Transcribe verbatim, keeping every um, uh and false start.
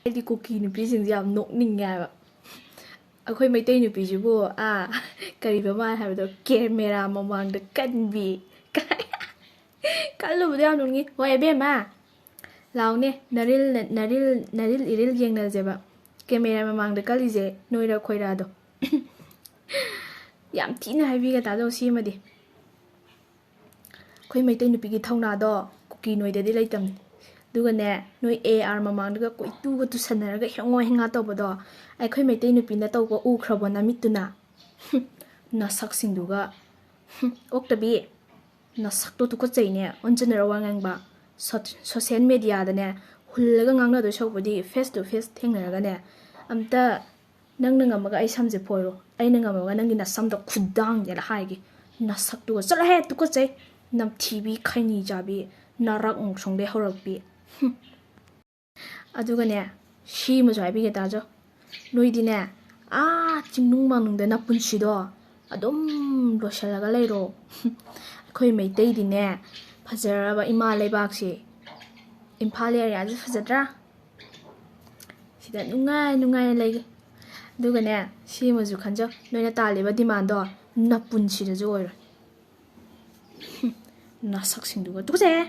ꯑꯩꯗꯤ ꯀꯨꯀꯤ ꯅꯨꯄꯤꯁꯤꯡꯁꯦ ꯌꯥꯝ ꯅꯣꯛꯅꯤꯡꯉꯦ ꯍꯥꯏꯕ꯫ ꯑꯩꯈꯣꯏ ꯃꯩꯇꯩ ꯅꯨꯄꯤꯁꯤꯕꯨ, ꯑꯥ, ꯀꯔꯤꯕ ꯃꯥꯅ ꯍꯥꯏꯕꯗꯣ, ꯀꯦꯃꯦꯔꯥ ꯃꯃꯥꯡꯗ ꯀꯟꯕꯤ ꯀꯥꯏ꯫ ꯀꯜꯂꯨꯕꯗ ꯌꯥꯝ ꯅꯣꯛꯅꯤꯡꯉꯤ꯫ ꯍꯣꯏ, ꯑꯕꯦꯝꯃ, ꯂꯥꯎꯅꯦ, ꯅꯔꯤꯜ, ꯅꯔꯤꯜ, ꯅꯔꯤꯜ ꯏꯔꯤꯜ ꯌꯦꯡꯅꯁꯦꯕ꯫ ꯀꯦꯃꯦꯔꯥ ꯃꯃꯥꯡꯗ ꯀꯜꯂꯤꯁꯦ ꯅꯣꯏꯔ ꯈꯣꯏꯔꯗꯣ꯫ ꯌꯥꯝ ꯊꯤꯅ ꯍꯥꯏꯕꯤꯒ ꯇꯥꯗꯧ ꯁꯤꯃꯗꯤ꯫ ꯑꯩꯈꯣꯏ ꯃꯩꯇꯩ ꯅꯨꯄꯤꯒꯤ ꯊꯧꯅꯥꯗꯣ ꯀꯨꯀꯤ ꯅꯣꯏꯗꯗꯤ ꯂꯩꯇꯕꯅꯤ꯫ ꯑꯗꯨꯒꯅꯦ, ꯅꯣꯏ ꯑꯦ ꯑꯥꯔ ꯃꯃꯥꯡꯗꯒ ꯀꯣꯏꯇꯨꯒ ꯇꯨꯁꯟꯅꯔꯒ ꯍꯦꯡꯉꯣ ꯍꯦꯡꯉꯥ ꯇꯧꯕꯗꯣ ꯑꯩꯈꯣꯏ ꯃꯩꯇꯩ ꯅꯨꯄꯤꯅ ꯇꯧꯕ ꯎꯈ꯭ꯔꯕꯣ ꯅꯃꯤꯠꯇꯨꯅ? ꯍꯨꯝ, ꯅꯁꯛꯁꯤꯡꯗꯨꯒ꯫ ꯍꯨꯝ, ꯑꯣꯛꯇꯕꯤ, ꯅꯁꯛꯇꯣ ꯇꯨꯀꯠꯆꯩꯅꯦ, ꯑꯣꯟꯖꯟꯅꯔ ꯋꯥ ꯉꯥꯡꯕ꯫ ꯁꯣ-, ꯁꯣꯁꯦꯜ ꯃꯦꯗꯤꯌꯥꯗꯅꯦ ꯍꯨꯜꯂꯒ ꯉꯥꯡꯅꯗꯣꯏ ꯁꯔꯨꯛꯄꯨꯗꯤ ꯐꯦꯁ ꯇꯨ ꯐꯦꯁ ꯊꯦꯡꯅꯔꯒꯅꯦ ꯑꯝꯇ ꯅꯪꯅ ꯉꯝꯃꯒ ꯑꯩ ꯁꯝꯁꯦ ꯐꯣꯏꯔꯣ, ꯑꯩꯅ ꯉꯝꯃꯒ ꯅꯪꯒꯤ ꯅꯁꯝꯗꯣ ꯈꯨꯗꯥꯡꯁꯦꯅ ꯍꯥꯏꯒꯦ꯫ ꯅꯁꯛꯇꯨꯒ ꯆꯠꯂꯣꯍꯦ, ꯇꯨꯀꯠꯆꯩ, ꯅꯝꯊꯤꯕꯤ, ꯈꯩꯅꯤ ꯆꯥꯕꯤ, ꯅꯔꯥꯛ ꯃꯣꯡꯁꯣꯡꯗꯩ ꯍꯧꯔꯛꯄꯤ꯫ ꯍꯨꯝ꯫ ꯑꯗꯨꯒꯅꯦ, ꯁꯤꯃꯁꯨ ꯍꯥꯏꯕꯤꯒꯦ ꯇꯥꯖꯧ꯫ ꯅꯣꯏꯗꯤꯅꯦ, ꯑꯥ ꯆꯤꯡꯅꯨꯡ ꯃꯥꯅꯨꯡꯗ ꯅꯄꯨꯟꯁꯤꯗꯣ ꯑꯗꯨꯝ ꯂꯣꯏꯁꯤꯜꯂꯒ ꯂꯩꯔꯣ꯫ ꯑꯩꯈꯣꯏ ꯃꯩꯇꯩꯗꯤꯅꯦ, ꯐꯖꯔꯕ ꯏꯃꯥ ꯂꯩꯕꯥꯛꯁꯦ, ꯏꯝꯐꯥꯜ ꯑꯦꯔꯤꯌꯥꯁꯦ ꯐꯖꯗ꯭ꯔꯥ? ꯁꯤꯗ ꯅꯨꯡꯉꯥꯏ ꯅꯨꯡꯉꯥꯏꯅ ꯂꯩꯒꯦ꯫ ꯑꯗꯨꯒꯅꯦ, ꯁꯤꯃꯁꯨ ꯈꯟꯖꯧ, ꯅꯣꯏꯅ ꯇꯥꯜꯂꯤꯕ ꯗꯤꯃꯥꯟꯗꯣ ꯅꯄꯨꯟꯁꯤꯗꯁꯨ ꯑꯣꯏꯔꯣꯏ꯫ ꯅꯁꯛꯁꯤꯡꯗꯨꯒ ꯇꯨꯀꯠꯆꯩꯍꯦ꯫